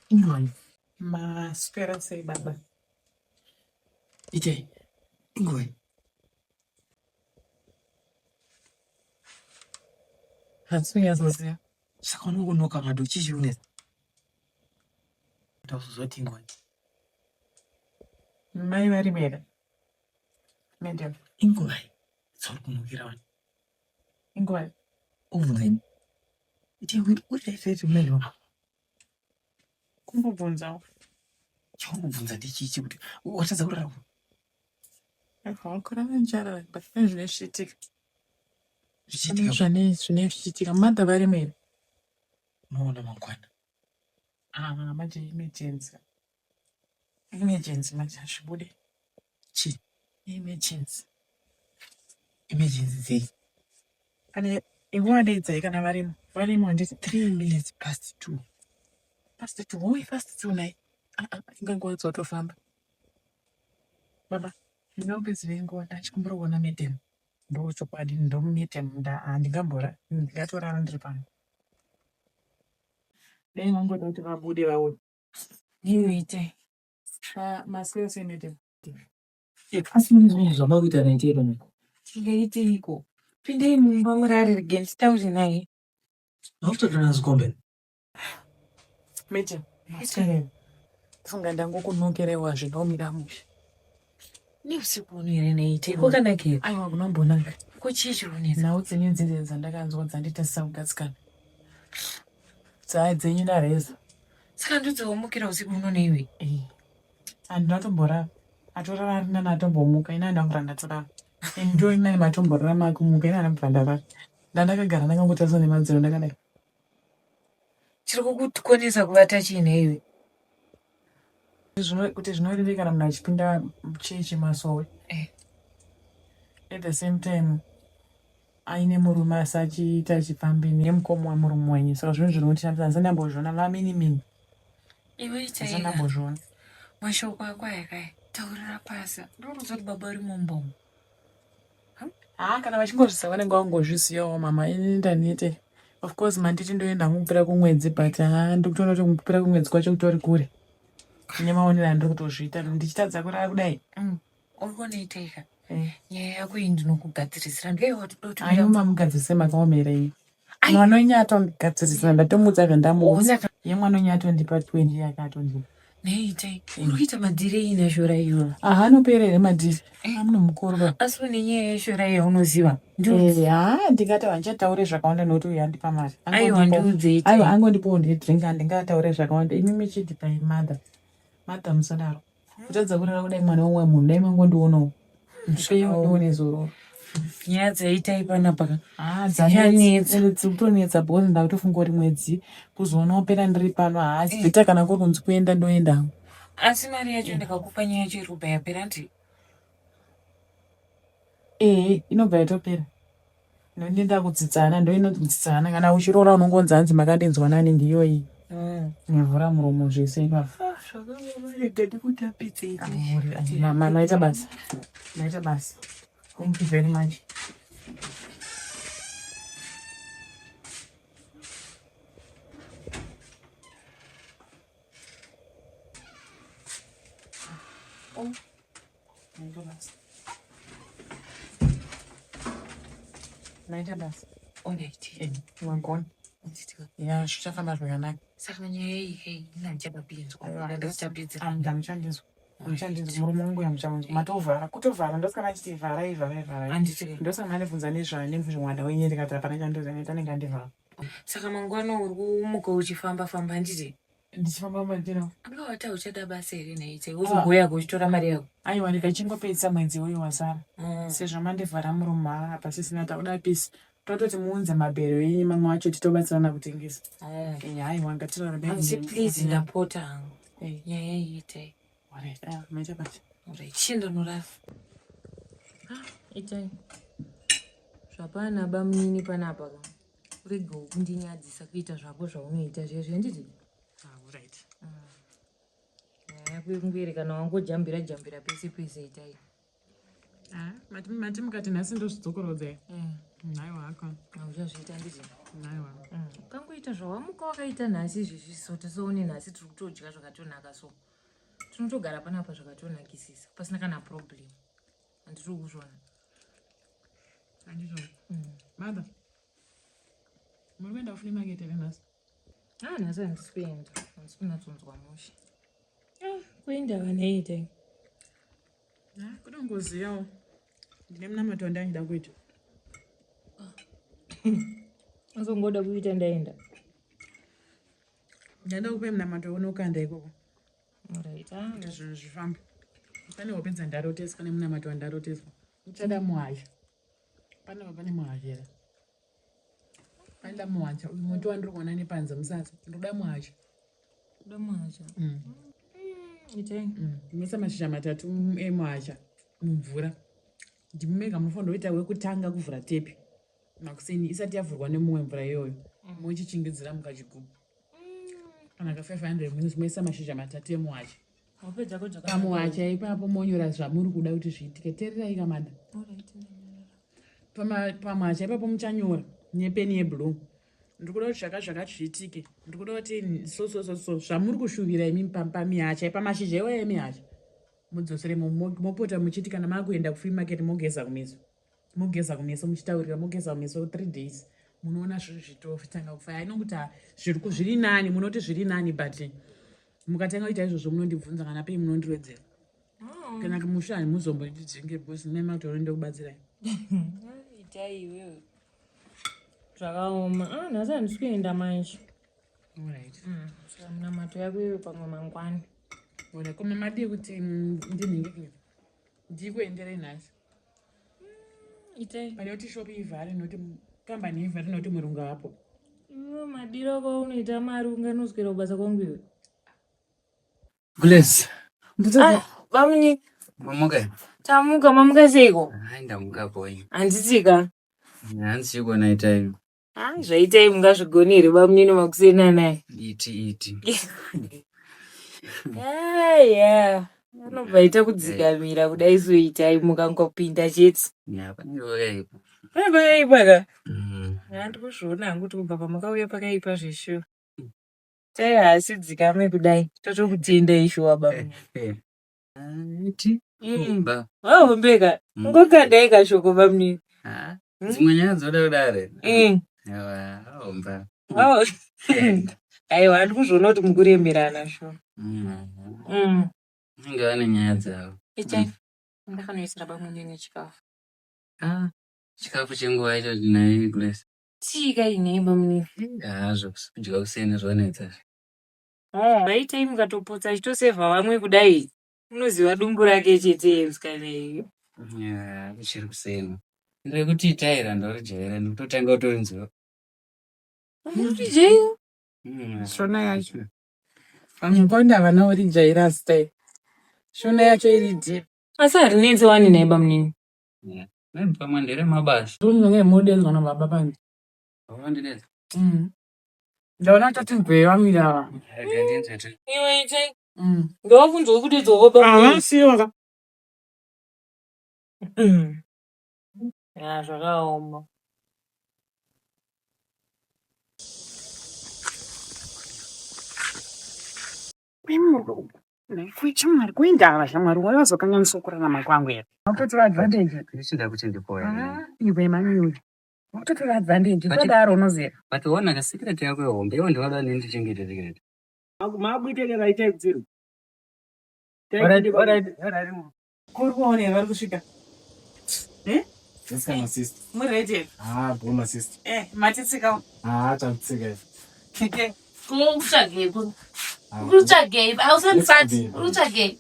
Inguvai? Maswera sei baba? Itai, inguvai? Handisi kunyatsoziva. Saka unongonoka mado chii chiri kunetsa? Ndakuzoti inguvai? Mai varimo here? Madam. Inguvai dzauri kunokera vanhu? Inguvai? Ubvunza ini. Itai, uri right right mune wangu. Kungobvunzawo. Chauri kubvunza ndechii chekuti watadza kurara? Kurara ndicharara but pane zvine zvichiitika. Zvichiitika Zvane zvine zvichiitika. Mother varimo here? unoona mangwana. Ah, manje emergency. Emergency manje hazvibude. Chii? Emergency. Emergency dzei? Pane ingovadaidzai kana varimo. Varimo handiti? 3 minutes past 2. Past 2. Hoi past 2 nhai. Ah ah, inga nguva dzotofamba. Baba, ndinopedzerei nguva ndachikumbira kuona madam. Ndochokwadi ndomadam handingambora ndingatorara ndiri pano. Dai vangoda kuti vabude vauye. Iwe itai. Ah, maswera sei madam? Asi mune zvimwe zvamakuita naItai pano. Tingaiteiko? Pindai mumba murare rega nditaure naye. Makutotorana zvikombe. Madam, maswera. Funga ndangokunokerewa zvinomira mushe. Neusiku uno here naitai? Kwakanaka here? Aiwa kunombonaka. Ko chii chiri kunetsa? Nhau dzenyu dzidzi dzandakanzwa dzanditadzisa kugadzikana. Dzaya dzenyu nareza. Saka ndodzawamukira usiku uno neiwe? Eh. Handina tomborara. Atorara ari nani atombomuka. Ini handina kubvira ndatorara. Ini ndiyo nani matomborara makumuka. Ini handina kubvira ndarara. Ndandakagara ndakangotarisa nemadziro ndakadai. Chiri kukukonesa kuvata chii nhaiwe? Kuti zvinorevei kana munhu achipinda muchechi masowe. Eh. At the same time aine murume asi achiita chipfambi nemukoma wemurume wenyu. Saka zvinhu zvinondishamisa handisati ndambozviona vamini mini. Iwe Handisati itai ndambozviona. mashoko ako aya kaya taurira pasi. Ndinokuudza kuti baba uri mumba umu. Haa kana vachingozviziva vanenge vangozvizivawo mama ini ndanete. Of course manditi ndoenda hangu kupera kumwedzi but haa ndikutoona kuti kupera kumwedzi kwacho kutori kure. Nemaonero andiri kutozviita ndichitadza kurara kudai. Uri kuona itaika? Eh. Nyaya yako iyi ndinokugadzirisira. Ndiye watoda Aiwa mamugadzirise makaomera imi. Mwana wenyu atondigadzirisira ndatomuudza zvandamuudza. Ona Ye mwana wenyu atondipa 20 yake atondipa. Nei itai? Uri kuita madhiri ei nashora iyoyo? Aha anopera here madhiri? Amuna mukuru ba. Asi une nyaya yeshora yaunoziva? Eh, haa ndingati handichataure zvakawanda nokuti uyu andipa mari. Aiwa Angondipawo. ndiudze itai. Aiwa angondipawo ndidrink handingataure zvakawanda. Imi michitipai mother. Mother musadaro. Kutadza kurara kudai mwana womwe munhu dai mangondionawo. Ndipeiwo ndione zororo. Nyaya dzaitai panapa ka? Haa Dzichanetsa. dziri kutonetsa because ndakutofunga kuti mwedzi kuzoona upera ndiri pano haasi better kana kuri kunzi kuenda ndoenda hangu. Asi mari yacho ndikakupa nyaya yacho iri kubva yapera ndi Ehe inobva yatopera. Ndinoenda kudzidzana ndoinodzidzana kana uchiroora unongonzi hanzi makandinzwa nani ndiyo iyi. Nevhura muromo zvese ipapo. Zvakaoma rega ndikutambidze itai. Maita basa. Maita basa. Thank you very much. Oh. Maita basa. Maita basa. Alright. Eh, wagona. Ya, zvichafamba zvakanaka. Saka nyaya iyi hei ini handichada kuinzwa. Ndandisitambidze. Ndamuchandinzwa. Muchandinzwa murume wangu yamuchanzwa. Matovhara, kutovhara ndosaka achiti vharai vharai vharai. Handiti. Ndosaka mandibvunza nezvamwana wenyu ndikati hapana chandoziva nekuti anenge andivhara. Saka mangwana uri kumuka uchifamba famba handiti? Ndichifamba mandira. Anga wati hauchada basa here nhai Wozongouya uchitora mari yako. Aiwa ndikachingopedzisa mwedzi uyu wasara. Sezvo mandivhara murume haa pasisina takuda pisi. Tototi muunze mabhero enyu mamwe acho titobatsirana kutengesa. Eh, haiwa ngatirarame. Asi please ndapota hangu. Eh. Nyaya iyi itai. Alright, ah, maita basa. Alright, chindonorara. Itai. Zvapana bamunini panapa ka. Urege kundinyadzisa kuita zvako zvaunoita zvezvi handiti? Ah, alright. Nyaya yako yekungoere kana wangojambira jambira pese pese itai. Ah, mati mati mukati nhasi ndozvidzokorodza. Haiwa hako. Hauchada Hauchazviita handiti? Aiwa. Ukangoita zvawamuka wakaita nhasi izvezvi so tisoone nhasi tiri kutodya zvakatonaka so. Tinotogara panapa zvakatonakisisa pasina kana problem. Handiti ukuzviona? Handizvo. Mother. Muri kuenda kuflea market here nhasi? Ah, nhasi handisi kuenda. Handisi kunyatsonzwa mushe. Ah, kuenda vanoita. Ah, kudongoziyawo. Ndine munamato wandanga kuita. Uzongoda kuita ndaenda. Ndaida kupe munamato unokanda ikoko. Alright. Ah, Kuti zvinhu zvifambe. Pane hope dzandaroteswa nemunamato wandaroteswa. Uchada muhasha. Panapa pane muhasha here? Panoda muhasha. Uyu muti wandiri kuona nepanze musasa. Ndoda muhasha. Kuda muhasha. Itai. Ndinoisa mashizha matatu emuhasha mumvura. Ndimi mega munofanira kuita wekutanga kuvhura tepi. Makuseni isati yavhurwa nemumwe mvura iyoyo. Mochichingidzira mukachigubhu. Kana ka 500 mils moisa mashizha matatu emuhasha. Hope dzako dzaka. Pamuhacha ipapo monyora zvamuri kuda kuti zviitike. Teererai kamada. Alright. Pamuhacha ipapo muchanyora nepeni yeblue. Ndiri kuda kuti zvaka zvakati zviitike. Ndiri kuda kuti so so so so zvamuri kushuvira imi pamihacha pamashizha iwayo emihacha. Mudzosere mopota muchiti kana makuenda kuflea market mogeza kumeso. Mogeza kumeso muchitaurira mogeza kumeso 3 days. Munoona zvinhu zvitotanga kufaya. Inokuti zviri nani munoti zviri nani but mukatanga kuita izvozvo munondibvunza kana pei munondiwedzera. Kana musha hamuzombondidzinge because mune matoro ndokubatsirai. Itai iwewe. Zvakaoma. Ah, nhasi handisi kuenda manje. Alright. Saka munamato yako iyoyo pamwe mangwana. Alright, koma madii kuti ndinhingi ndikuenderei nhasi. Itai. Pane kuti shop ivhare noti kambani ivhare noti murungu apo. Iwe madiro ako unoita mari unganoswera kubasa kwangu iwe. Bless. Ah, bamuni Mamuka. tamuka mamuka seiko? Hai ndamuka boy. Handitsika. Hanzi chiko itai. Ah, zvaitai mungazvigoni here bamunini makuseni anaya? Iti iti. Aya, anobva aita kudzikamira kudai so itai mukangopinda chete. Ya pane wakaipa. Pane pakaipa ka? Handiri kuzviona hangu kuti kubva pamakauya pakaipa zveshuwa. Tai haasi dzikame kudai. Totokutendai shuwa bamunini. Iti. Ba. Wahombeka. Ungokandai kashoko bamunini. Ah. Dzimwe nyaya dzoda kudare. Yawa, homba. Oh. Aiwa, handiri kuzviona kuti mukuremerana shuwa. Inge vane nyaya dzavo. Itai. Ndakanoisira bamunini chikafu. Ah. Chikafu chenguva icho naye Grace. Chii inei bamunini? Ah, zvokudya kuseni zvonetsa. Vaitai mukatopotsa achitosevha vamwe kudai. Unoziva dumbu rake chete musikana iyo. Ya, kuchiri kuseni. Ndiri taira ndorijaira ndikutotanga kutorinzwa. Unorijei? Shona yacho. Mukonda havana kurijaira style. Shona yacho iri deep. Asi harinetsi wani nhai bamunini. Maybe pamwe ndere mabasa. Ndinenge modedzwa nababa panze. Wakandidedza. Ndaona kutoti nzwei vamwiri ava. Rega ndinzwe tu. Iwe itai. Ndawabvunzwa kudedzwa kwa bamunini. Havasiwo ka. Ya zvakaoma. Shamwari kuindava shamwari wazokanganisa kurarama kwangu here. Wakutotora advantage. Ndichida kuti ndipoya. Iwe mani wakutotora advantage. Usadaro unoziva. But ona ka secret yako yehombe iwe ndinoda nini ndichengete secret. Makuiteka itai kudziro. Kuri kuona here vari kusvika. Eh? Yes, my sister. Muri ready here? Ah, go my sister. Eh, matitsikawo. Ah, takutsika ife. Okay. Kutsvagei kuno? Uri kutsvagei? Hausandibati. Uri kutsvagei?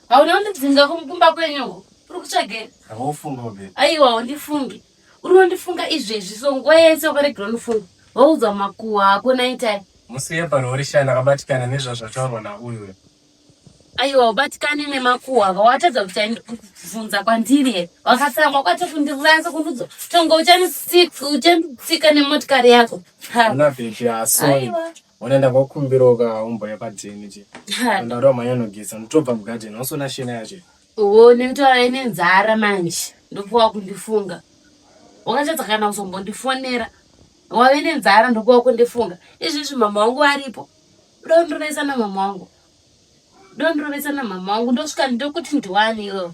Hauna kundidzinga kumba kwenyu uko. Uri kutsvagei? Haufunga baby. Aiwa, haundifungi. Uri kundifunga izvezvi so nguva yese wakaregera undifunga. Waudzwa makuhwa ako naitai. Musiye parori shana akabatikana nezvazvataurwa nauyu. Aiwa, ubatikane nemakuhwa ako. Watadza kubvunza kwandiri here? Wakatsamwa kwati kundirasa kundiudza. Tonga uchanditsika nemotikari yako. Ha. Ona baby, ah sorry. Aiwa. Ona ndangokumbirawo umboya padheni che. Ha. Ndarowa mhanya nogeza ndotobva mugadheni wasona shena yacho. Uwo nekuti ine nzara manje ndopuwa kundifunga. Wakatadza kana kuzombondifonera. Wave nenzara ndokuwa kundifunga. Izvizvi mama wangu varipo. Dondirovesa namama wangu. Dondirovesa namama wangu ndosvika ndokuti ndiwani iwewe.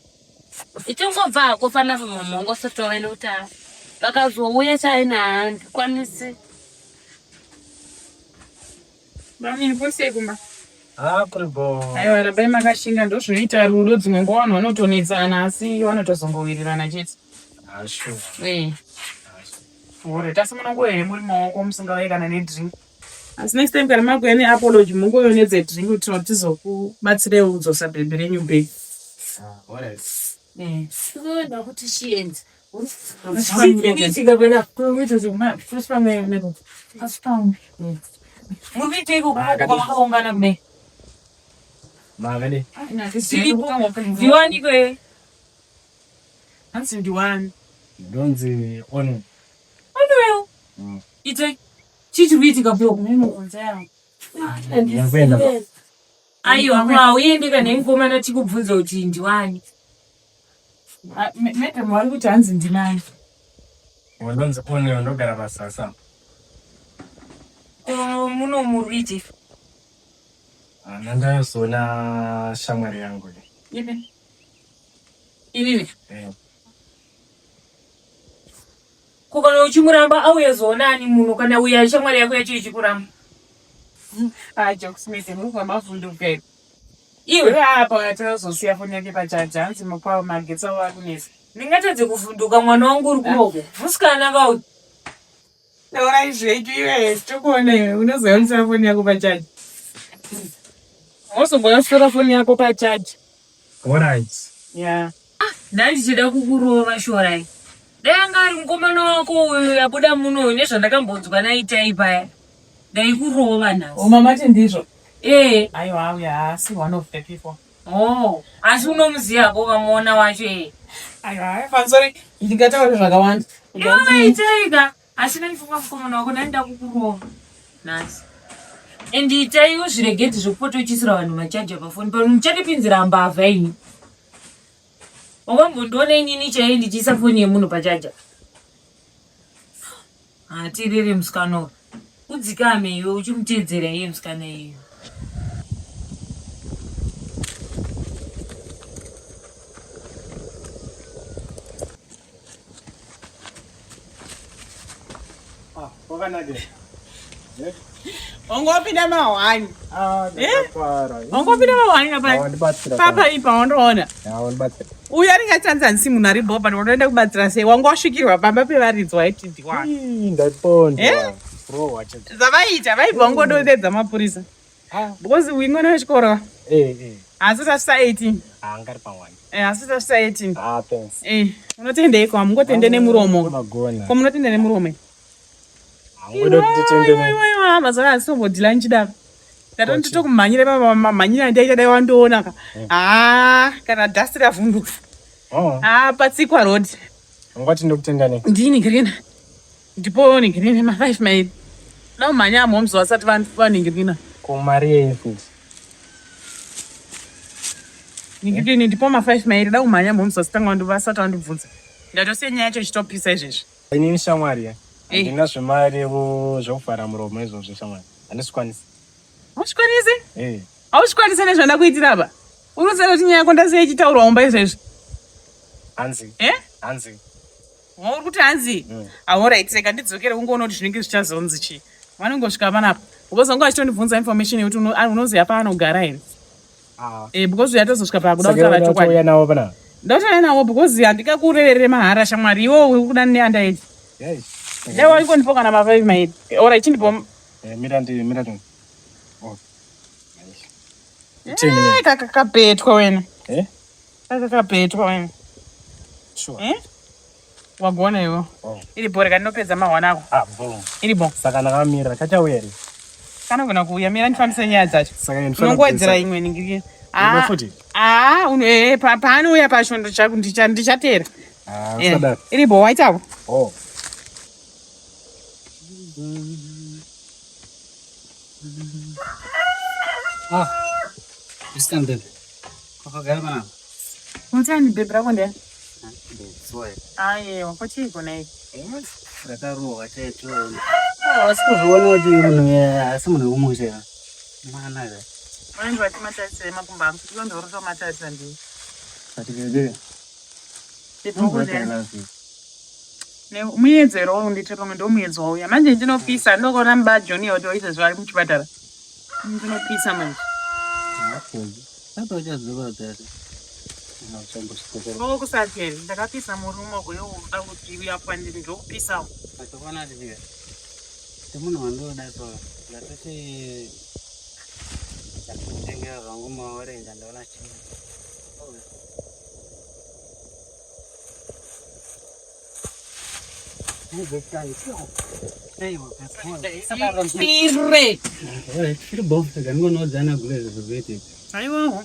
Ichingobva hako panapa mama wangu asati wave nekuti vakazouya chaina handikwanisi. Bamini kuri kumba? Ah, kuri bho. Aiwa rambai makashinga ndozvinoita rudo dzimwe nguva vanhu vanotonetsana asi vanotozongowirirana chete. Ah, sure. Eh. Ore tasi munongoya here muri maoko musingauye kana nedrink. Asi next time kana makuya neapology mungouya nedzedrink kuti tizokubatsireiwo kudzosa bhebhi renyu back. Ah, alright. Eh. Kuona kuti chienzi. Murikuiteiko kwamakaungana kudai? Makadii? Ndiwaniko here? Hanzi ndiwani. Ndonzi Onwell. Onwell. Itai. Chii chiri kuitika po? Ndakuenda. Aiwa, hauendi kana mukomana tikubvunza kuti ndiwani. Madam vari kuti hanzi ndinani. Ndonzi Onwell ndogara pasasa. Ko muno muri kuitei? Ah, Ndandazoona shamwari yangu. Ipi? Inini? Eh. Ko kana uchimuramba auya zoonani muno kana uya shamwari yako yacho ichikuramba? Ah, jokes madam, muri kubva mavhunduka here. Iwe Iwe apa tinozosiya foni yake pachaja hanzi mukwa magetsi avo ari kunetsa. ndingatadze kuvhunduka mwana wangu uri kuroko. Musikana kauyu. Taurai zvenyu iwe tokuona iwe unozoyonisa foni yako pachaja. Wozongoyosora foni yako pachaja. Alright. Yeah. Ndandichida kukurova shorai. Dai anga ari mukomana wako uyu abuda muno uyu nezvandakambonzwa naitai paya. Ndaikurova nhasi. Oh, mama ati ndizvo. Eh. Aiwa auya haasi one of the people. Oh, asi unomuziva hako ukamuona wacho eh. Aiwa, aiwa, sorry. Ndingataura zvakawanda. Iwe maitai ka. Asi ndandifunga mukomana wako ndandida kukurova nhasi. And itai uzviregedze zvekupota uchiisira vanhu machaja pafoni pano muchandipinzira mbavha ini. Wakambondiona inini chaiye ndichiisa foni yemunhu pachaja. Hatirere musikana uyu. Udzikame iwe uchimuteedzera iye musikana iyeyo. Ah, kwakanaka. Wangopinda mahwani. Ah, ndakafara. Wangopinda mahwani apa. Wandibatsira. Papa ipa wandoona. Ya, wandibatsira. Uyu anenge achanzanisi munhu ari bhobha ndoenda kubatsira sei wanga wasvikirwa pamba pevaridzi waiti ndiwani. Ii, Ndapondwa. Eh? Rohwa chete. Zvavaita vaibva wangododedza mapurisa. Ah. Because uyu mwana wechikoro Eh, eh. asi tasvitsa 18. Ah, ngari pawani. Eh, asi tasvitsa 18. Ah, thanks. Eh, unotendei kwa mungotende nemuromo. Magona. Ko munotenda nemuromo. Hangoda kuti titende ne. Iwe mazuva ano handitombodhila nchidaro. Ndatonditokumhanyira pamamhanyira andaita dai wandoona ka. Ah, kana dust ravhunduka. Oh, Ah, patsikwa road. ungati ndokutenda ne. Ndini green. Ndipo ni green ma 5 mail. Daumhanya mhomzo vasati vaningirina. Ko mari yei futi? Ningirina ndipo ma 5 mail daumhanya mhomzo vasati vasati vandibvunza. Ndatosiya nyaya yacho ichitopisa izvezvi. Inini shamwari ya. Eh. Handina zvemari zvekuvhara muromo izvozvo shamwari. Handizvikwanisi. Hauzvikwanisi? Eh. Hauzvikwanisi nezvandakuitira apa? Uri kuziva kuti nyaya yako ndasiya ichitaurwa mumba izvezvi. Hanzi. Eh? Hanzi. Uri kuti hanzi? Mm. Alright, rega ndidzokere ungoona kuti zvinenge zvichazonzi chii. Vanongosvika panapa. Because vanga vachitondibvunza information yekuti unoziva paanogara here. Ah. Eh, because yatozosvika pakuda Saka kutaura iwe chokwadi. watouya navo panapa? Ndotouya navo because handikakureverere mahara shamwari. Iwewe uri kuda neandaiti. Yes. Dai waingondipo kana ma5 mairi. Alright, chindipo. Eh, mira ndi mira ndi. Oh. Nice. Eh, kaka kapetwa wena. Eh? Kaka kapetwa wena. Sure. Eh? Wagona iwe. Oh. Iri bho rega ndinopedza mahwana ako. Ah, boom. Iri bho. Saka ndakamira kachauya here? Kanogona kuuya mira ndifambise nyaya dzacho. Saka ndinofanira Unongowedzera kuisa- imwe ningirike. Imwe futi? Ah, paanouya pacho ndichatera. Ah, Eh, usadaro. Iri bho waitako. Oh. Ah, Christian baby. Kwakagara panapa. Unotani bhebhi rako ndiani? Sorry. Aiwa, kwachiiko nai? Rakarohwa chaicho. Asi kuzviona kuti munhu asi munhu wekumusha. Mwana ka. Vanenge vachimatarisira makumbo angu. Ivo ndorotomatarisa ndiwe. But bebe. Muyedzo here waundiita pamwe ndomuyedzo wauya manje ndinopisa ndokona mubajoni kuti waita zvaari muchipatara ndinopisa manje kusateri ndakapisa murume uyo unoda kuti uya kwandiri ndokupisawo semunhu wandoda so ndatoti ndakutengera zvangu maorenji andaona chii Aiwawo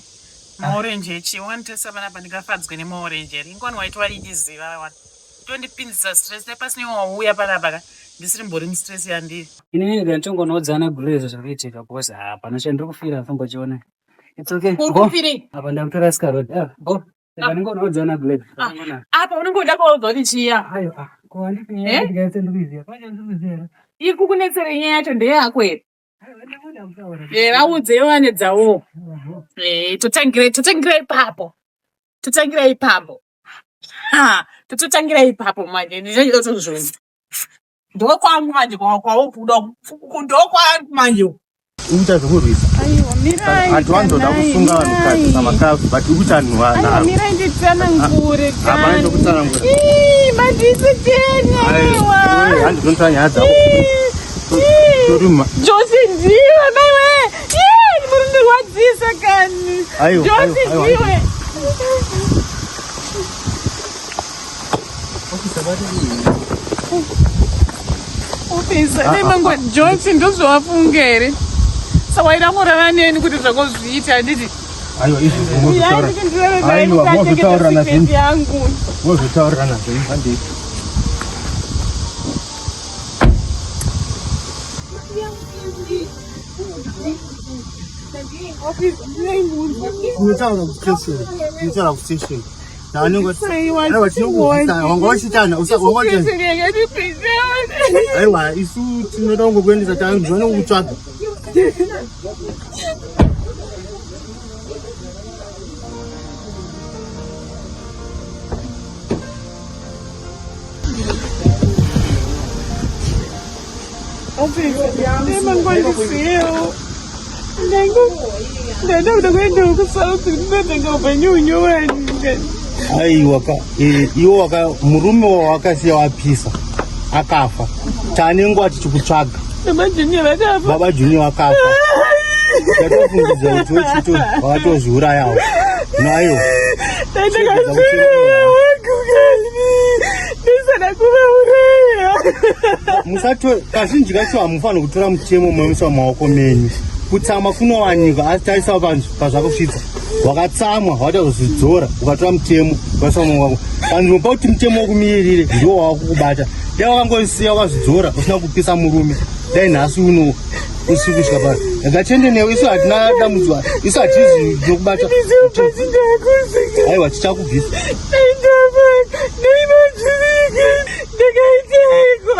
maorenji echi wanitesa panapa ndingafadzwe nemaorenji here ingwani waiti waichiziva wani tondipinzisa stress dai pasine wauya panapa ka ndisiri mbori mustress yandiri Inini ndandingonodzana gure izvo zviri kuitika because hapana chandiri kufira fambochiona. It's okay. Uri Go. kufirei Apa ndakutora sika road. Ah, go. Saka ndingonodzana gure. Apa unenge uda kuudza kuti chiya Ayo, ah, ko handiti Eh? nyaya ndikaita ndikuiziya. Pane ndikuiziya here? Iri kukunetsera nyaya yacho ndeyako here? Aiwa, ndinoda kutaura. Eh, vaudze vane dzawo. Eh, totangira totangira ipapo, totangira ipapo. Ha, tototangira ipapo manje ndichachitozvona ndokwangu manje kwaukuda ndokwangu manje. Ukuita zvekurwisa. Aiwa, mirai. Hatiwanzoda kusunga vanhukadzi pamakafu, but ukuita vanhu vanharo. Mirai nditsanangure. Hapana chokutsanangura. Mandisi teni. Aiwa, handinotora nyaya dzako. Toruma. Josi ndiwe maiwe. Muri ndirwadzisa kani. Aiwa, Josi aiwa, aiwa. ndiwe. Ofisa, dai mangwa Josi ndozvawafunga here? Sawaida kurara neni kuti zvako zviite handiti? Aiwa, izvi mozotaura. Aiwa, mozotaurirana zvenyu. yangu. Mozotaurirana zvenyu, handei. Unotaura kustation, unotaura kustation. Aiwa, tinokubvisa, wanga wachitana, wanga wachitana. Aiwa, isu tinoda kungokuendesa tanzwa nekukutsvaga. Mangwandisiyewo ndaida kuda kuendawo kuSouth ndinotenga upenyu unyowani. Aiwa ka, iwo waka murume wawakasiya wapisa akafa. Tane nguva tichikutsvaga. Baba Junior vakafa. Baba Junior wakafa. Tatofungidzira kuti wechito wakatozviurayawo. Nayo. Ndisada kuvauraya. Musato kazhinji kacho hamufaniri kutora mutemo moisa mumaoko menyu. Kutsamwa kunowanikwa asi tarisa pazvakusvitsa. Wakatsamwa watozvidzora ukatora mutemo ukaisa mumaoko ako. Panzvimbo pakuti mutemo ukumirire ndiwo wakukubata. Dai wakangosiya wakazvidzora usina kupisa murume. Dai nhasi uno usiku kusvika pano. Ngatiende newe, isu hatina dambudziko. Isu hatizi nokubata. Aiwa, tichakubvisa. Ndakaiteiko?